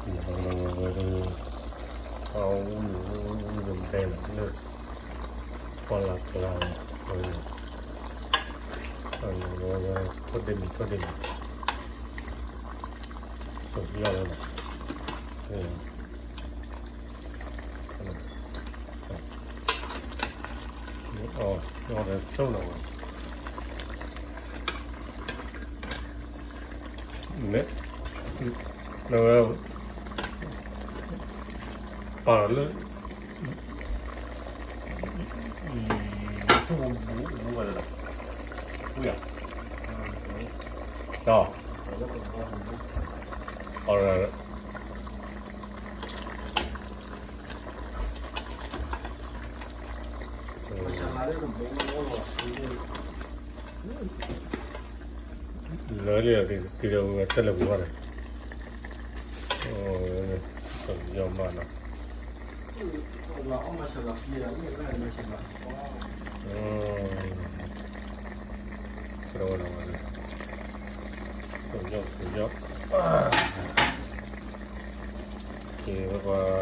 ဝဲဝဲဝဲဝဲ အဝံၣ်ဝံၣ်ဝံၣ်ဝဲလၢ ပှၢ်လၢ်ကျါန့ၣ် ဝဲဝဲ ထိၣ်ဒ့မံၤ ထိၣ်ဒ့မံၤ ဆိးယီၣ်လီၤ အီၣ်ဒီးဆိၣ်လီၤဝဲ မ့ၢ် နဝဲ ပာ်လီၤလၢ ပူၤပူၤပူၤပူၤ ဝဲဒၣ် ဝံၣ်ဧါ ဒီး အီၣ်ဒီး လၢလံ က့ၤဒီးဝဲတၢ်လဲၤပူၤဘၣ်န့ၣ် ယီၢ်မးနီၤ ကရၢဝဲလီၤဝဲန့ၣ် ဆိးယီၣ်ဆိးယီၣ် က့ၤဝဲပှၤ